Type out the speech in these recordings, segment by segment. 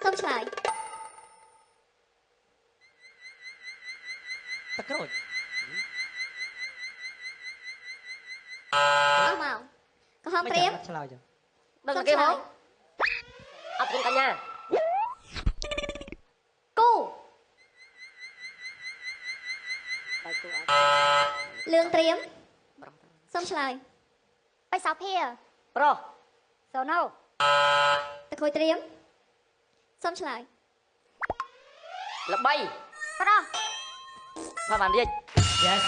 សូមឆ្លើយ ទឹកក្រូច អស់មកក្រហមត្រៀម ឆ្លើយចឹង ដឹងគេមកអត់គុណកញ្ញា គូលឿងត្រៀមសូមឆ្លើយ បៃសោភា ប្រុស សូណូ តក្រួយត្រៀមសូមឆ្លើយ ល្បី ប្រុស ផាបានរាជ Yes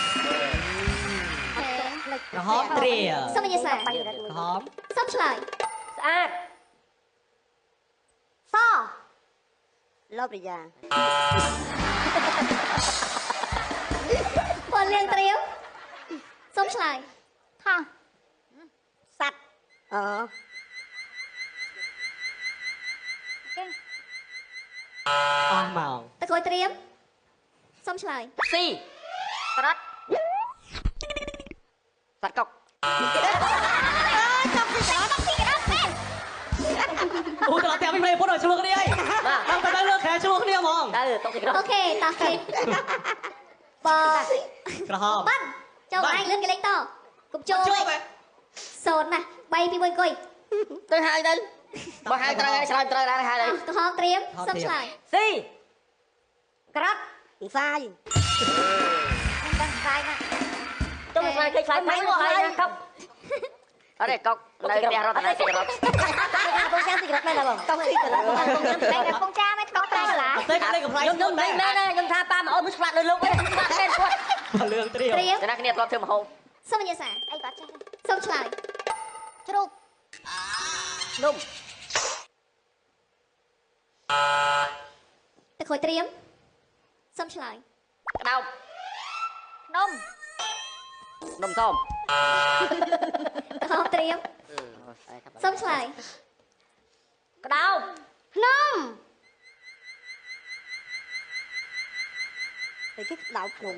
ក្រហមត្រៀម សូមវិញ្ញាសា ក្រហម សូមឆ្លើយ ស្អាត ស លោកប្រយា ពណ៌លឿងត្រៀមសូមឆ្លើយ ថោះ សัตว์អូ អស់ម៉ោង តក្រួយត្រៀមសូមឆ្លើយ ស៊ី ក្រិត សត្វកុក អូត្រឡប់តែវិញប្លែពុតឲ្យឆ្លោះគ្នាហើយដល់តែលើកខែឆ្លោះគ្នាហ្មង ទៅតុកស៊ីក្រិត អូខេតោះគេបើ ក្រហម បានចូលឯងលឿនគេលេងតកុំចូល ចូលបែ សូនណា3 2 1អង្គុយ ទៅហើយទៅបើហើយត្រូវហើយឆ្លើយត្រូវដែរហើយ ក្រហមត្រៀមសូមឆ្លើយ ស៊ី ក្រិត សាយ ខ្ញុំដឹងស្រាយណាស់ ចុះឆ្លើយគេឆ្លើយមិនឆ្លើយណាកុកអរេកុកនៅផ្ទះរត់នៅស៊ីរត់ បងចាំស៊ីក្រត់មែនបងកង់ស៊ីក្រត់បងចាំ តែកំពង់ចាមឯងកង់ត្រៃកលា តែគេលេងកំ pl ៃ ខ្ញុំមិនមែនទេខ្ញុំថាប៉ាមកអូនមួយឆ្លាតលើលោកឯងឆ្លាតមែនគាត់ លឿងត្រៀម ត្រៀម តែណាគ្នាធ្លាប់ធ្វើម្ហូប សូមវិញ្ញាសា អីក៏ចេះ សូមឆ្លើយ ជ្រូក នំ តក្រួយត្រៀមសូមឆ្លើយ ក្តោប នំ នំសម ក្រហមត្រៀមសូមឆ្លើយ ក្តោប ភ្នំ តែគេក្តៅភ្នំ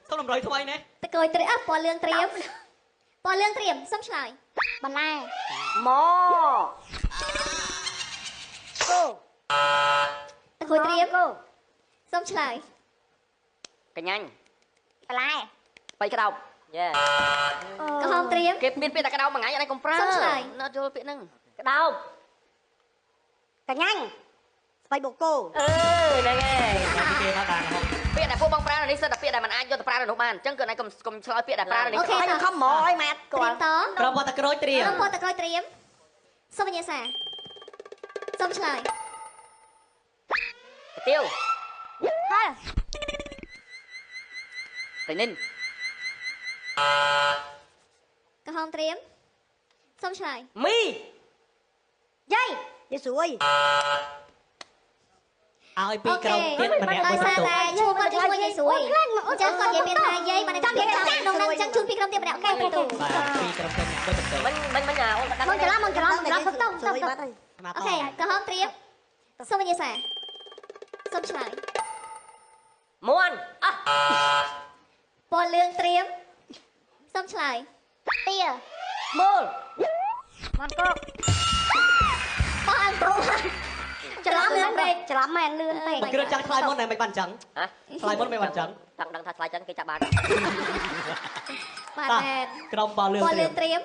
សូមតម្រុយថ្មីណា តក្រួយត្រៀមអ่ะពណ៌លឿងត្រៀមពណ៌លឿងត្រៀមសូមឆ្លើយ បន្លែ មក គោ តក្រួយត្រៀម គោ សូមឆ្លើយក ញ្ញាញ់ បន្លែ បីក្តោបយេ ក្រហមត្រៀម គេមានពាក្យតែក្តោបមួយថ្ងៃអត់ឯងកុំប្រើ សូមឆ្លើយ ណាត់យល់ពាក្យហ្នឹងក្តោប កញ្ញាញ់ស្បៃបូកូ អឺហ្នឹងហើយ គេមកបានហង ពាក្យដែលពួកបងប្រើនៅនេះសិតតែពាក្យដែលមិនអាចយកទៅប្រើនៅនោះបានអញ្ចឹងគឺណៃកុំកុំឆ្លើយពាក្យដែលប្រើនៅនេះ អូខេ ហើយខ្ញុំខំហ្មងឲ្យម៉ាត់ ត្រៀម គាត់ ត ក្រុមពណ៌តក្រូចត្រៀម ក្រុមពណ៌តក្រួយត្រៀមសូមវិញ្ញាសាសូមឆ្លើយ កាទៀវ ហើ តៃនិន ក្រហមត្រៀមសូមឆ្លើយ មី យាយ យេស្រួយ ឲ្យពីក្រុមទៀតម្នាក់ ដោយ មួយបន្ទប់ សារតែឈ្មោះគាត់ឈ្មោះយាយស្រួយអញ្ចឹងគាត់និយាយពាក្យថាយាយបានតែចាំចាំក្នុងហ្នឹងអញ្ចឹងជូនពីក្រុមទៀតម្នាក់អូខេបន្ទូ បាទពីក្រុមទៀតម្នាក់មួយបន្ទប់ មិញមិញមិញអាអូនដឹង មកច្រឡំមកច្រឡំច្រឡំសុំសុំ ស្រួយបាត់ហើយ មក អូខេក្រហមត្រៀមសូមវិញ្ញាសាសូមឆ្លើយ មួនអះ ពណ៌លឿងត្រៀមសូមឆ្លើយ ទា មូល មាន់គោក បោះអង្ករ ច្រឡំលឿនពេកច្រឡំមែនលឿនពេក គ្រឿងចង់ឆ្លើយមុនតែមិនបានចឹង ហ៎ ឆ្លើយមុនមិនបានចឹង ចង់ដឹងថាឆ្លើយចឹងគេចាប់បាន បាទមែន ក្រុមពណ៌លឿង ពណ៌ ត្រៀម លឿងត្រៀម